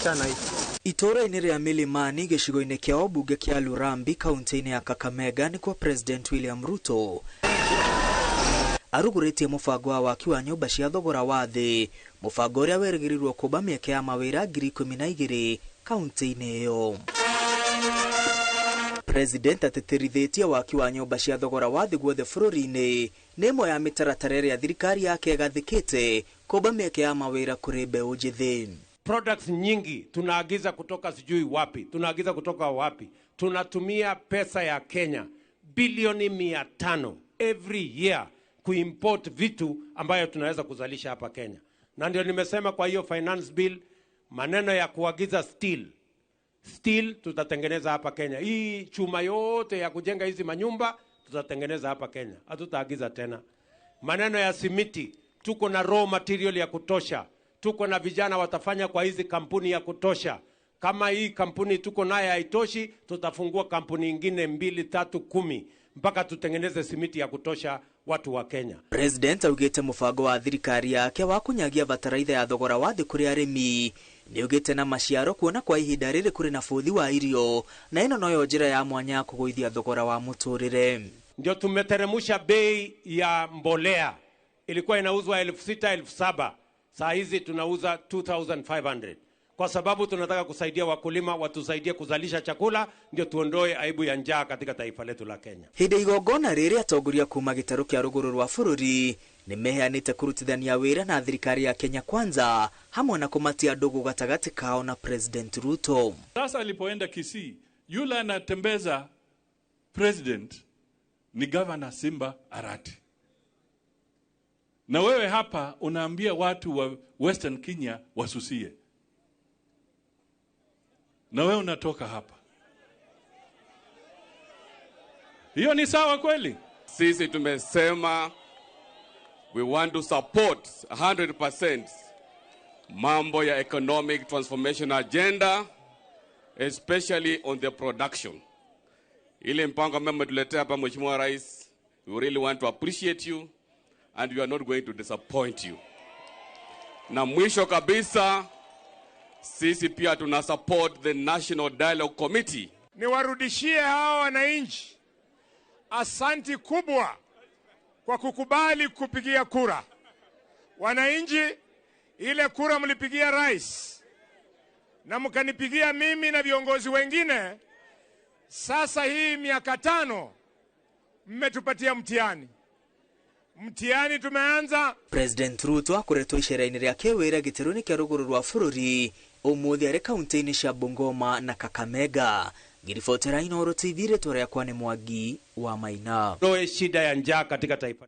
Achana hivi. Itũũra-inĩ rĩa Milimani gĩcigo-inĩ kĩa ũmbunge kĩa Lurambi kaunti-inĩ ya Kakamega nĩkuo President William Ruto arugũrĩtie mũbango wa waki wa nyũmba cia thogora wa thĩ, mũbango ũrĩa werĩgĩrĩirwo kũmba mĩeke ya mawĩra 12,000 kaunti-inĩ ĩyo. President atĩtĩrithĩtie waki wa nyũmba cia thogora wa thĩ guothe bũrũri-inĩ nĩ ĩmwe ya mĩtaratara ĩrĩa thirikari yake ĩgathĩkĩte kũmba mĩeke ya mawĩra kũrĩ mbeũ njĩthĩ. Products nyingi tunaagiza kutoka sijui wapi, tunaagiza kutoka wapi. Tunatumia pesa ya Kenya bilioni 500 every year kuimport vitu ambayo tunaweza kuzalisha hapa Kenya. Na ndio nimesema kwa hiyo finance bill, maneno ya kuagiza steel tutatengeneza hapa Kenya. Hii chuma yote ya kujenga hizi manyumba tutatengeneza hapa Kenya, hatutaagiza tena. Maneno ya simiti, tuko na raw material ya kutosha, tuko na vijana watafanya kwa hizi kampuni ya kutosha. Kama hii kampuni tuko naye haitoshi, tutafungua kampuni ingine 2, 3, 10 mpaka tutengeneze simiti ya kutosha watu wa Kenya. President augite mũbango wa thirikari yake wa kũnyagia bataraitha ya thogora wa thĩ kũrĩ arĩmi nĩ ugĩte na maciaro kuona kwa ihinda rĩrĩ kũrĩ na bũthi wa irio, na ĩno noyo njĩra ya mwanya ya kũgũithia thogora wa mũtũrĩre. Ndio tumeteremsha bei ya mbolea, ilikuwa inauzwa 6,000, 7,000, saa hizi tunauza 2,500 kwa sababu tunataka kusaidia wakulima watusaidie kuzalisha chakula, ndio tuondoe aibu ya njaa katika taifa letu la Kenya. Hĩndĩ igongona rĩrĩ atongoria kuma gĩtarũ kĩa rũgũrũ rwa bũrũri nĩmeheanĩte kũrutithania wĩra na thirikari ya Kenya Kwanza hamwe na kũmatia ndũgũ gatagatĩ kao na President Ruto. Sasa alipoenda Kisii, yule anatembeza president ni Governor Simba Arati. Na wewe hapa unaambia watu wa Western Kenya wasusie. Na wewe unatoka hapa. Hiyo ni sawa kweli? Sisi tumesema we want to support 100% mambo ya economic transformation agenda, especially on the production. Ile mpango ambao umetuletea hapa Mheshimiwa Rais, we really want to appreciate you and we are not going to disappoint you. Na mwisho kabisa, sisi pia tuna support the National Dialogue Committee. Niwarudishie hawa wananchi asanti kubwa kwa kukubali kupigia kura. Wananchi, ile kura mlipigia rais na mkanipigia mimi na viongozi wengine, sasa hii miaka 5 mmetupatia mtihani. Mtihani tumeanza. President Ruto akoretwo icera-inĩ rĩake wĩra gĩtarũ-inĩ kĩa rũgũrũ rwa bũrũri ũmũthĩ arĩ kaunti-inĩ cia Bungoma na Kakamega. Ngiribotera Inooro TV, rĩtwa rĩakwa nĩ Mwangi wa Maina. Tuondoe shida ya njaa katika taifa.